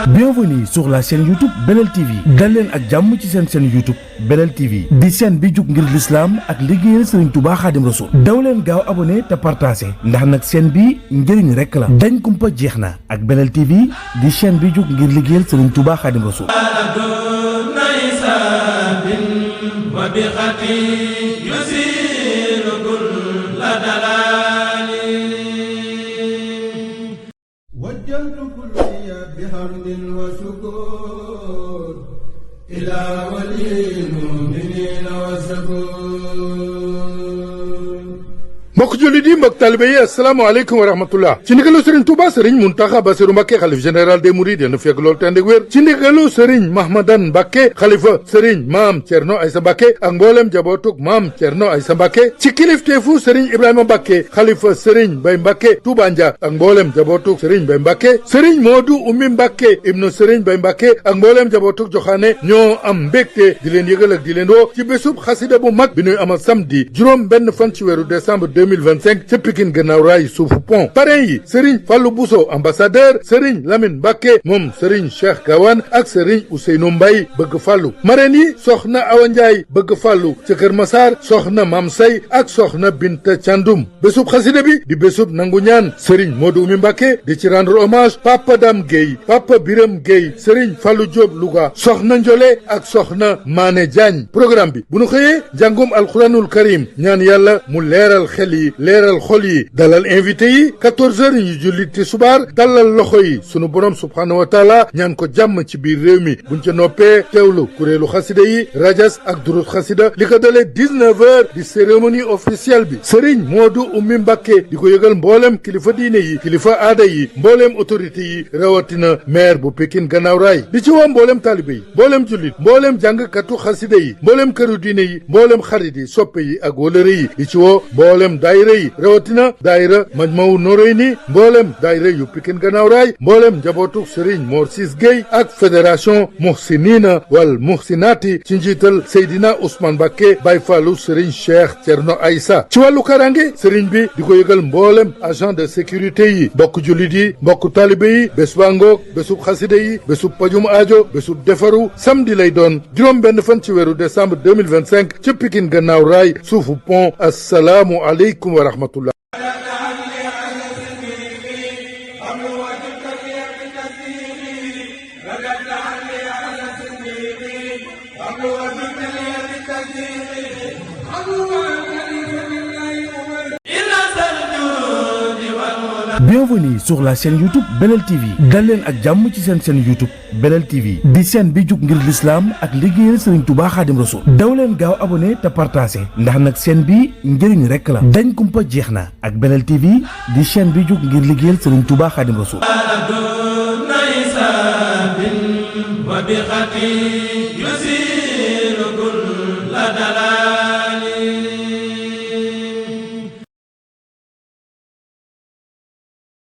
Bienvenue sur la chaîne YouTube Belel TV dal leen ak jàmm ci seen chaîne YouTube Belel TV di chaîne bi jug ngir l'islam ak liggéeyal Serigne Touba Khadim Rasoul daw leen gaaw abonné te partagé ndax nag chaîne bi njëriñ rek la dañ kumpa jeex na ak Belel TV di chaîne bi jug ngir liggéeyal Serigne Touba Khadim Rasoul. وجهت كلي بحمد وشكر إلى ولي المؤمنين وشكور mbokk jullit yi mbokk taalibe yi asalaamaaleykum wa rahmatullah ci ndigalu Serigne Touba Serigne Mountakha Bassirou Mbacké xalif général des Mourides yéen a fekk loolu te ànd ak wér ci ndigalu Serigne Mahmadan Mbacké xalifa Serigne Maam Thierno Aïssa Mbacké ak mboolem jabootug Maam Thierno Aïssa Mbacké ci kilifteefu Serigne Ibrahima Mbacké xalifa Serigne Baye Mbacké Touba Ndia ak mboolem jabootug Serigne Baye Mbacké Serigne Modou Oumy Mbacké ibnu Serigne Baye Mbacké ak mboolem jabootug Joxaane ñoo am mbégte di leen yëgal ak di leen woo ci bésub xasida bu mag bi ñuy amal samedi juróom benn fan ci weeru décembre 2025 ca Pikine gannaaw raay suufu pont parrain yi Serigne Fallou Bousso ambassadeur Serigne Lamine Mbacké moom Serigne Cheikh Gawane ak Serigne Ousseynou Mbaye bëgg Fallou marraine yi soxna Awa Ndiaye bëgg Fallou ca Kër Massar soxna Mam Say ak soxna Binta Thiandoum bésub xasida bi di bésub nangu ñaan Serigne Modou Oumy Mbacké di ci rendre hommage Papa Dame Gueye Papa Biram Gueye Serigne Fallou Diop Louga soxna Ndiolé ak soxna Mané Diagne programme bi bu nu xëyee jàngum alquranul karim ñaan yàlla mu leeral xel yi leeral xol yi dalal invité yi 14h ñu julli tisbaar dalal loxo yi sunu borom subhaanahu wa taala ñaan ko jàmm ci biir réew mi buñ ca noppee teewlu kuréelu xasida yi rajas ak durus xasida li ko dalee 19h di cérémonie officielle bi Serigne Modou Oumy Mbacké di ko yëgal mboolem kilifa diine yi kilifa aada yi mboolem autorité yi rawatina maire bu Pikine gannaaw raay di ci woo mboolem taalibe yi mboolem jullit mboolem jàngkatu xasida yi mboolem këru diine yi mboolem xarit yi soppe yi ak wóllëre yi di ci woo mboolem daayira yi rawatina daayira Majmahun Nurayni mboolem daayira yu Pikine gannaaw raay mboolem njabootu Serigne Mor Sis Gueye ak fédération Muhsinina wal Muhsinati ci njiital Seydina Ousmane Mbacké Baye Fallou Serigne Cheikh Thierno Aïssa ci wàllu karange Serigne bi di ko yëgal mboolem agent de sécurité yi mbokk jullit yi mbokk talibe yi bés ba ngoog bésub xasida yi bésub pajum aajo bésub defaru samedi lay doon juróom benn fan ci weeru décembre 2025 ci Pikine gannaaw raay suufu pont assalaamu aleykum wa rahmatullah Bienvenue sur la chaîne YouTube Belel TV dal leen ak jàmm ci seen chaîne YouTube Belel TV di chaîne bi jug ngir l'islam ak liggéeyal Serigne Touba Khadim Rasoul daw leen gaaw abonné te partagé ndax nag chaîne bi njëriñ rek la dañ kumpa jeex na ak Belel TV di chaîne bi jug ngir liggéeyal Serigne Touba Khadim Rasoul.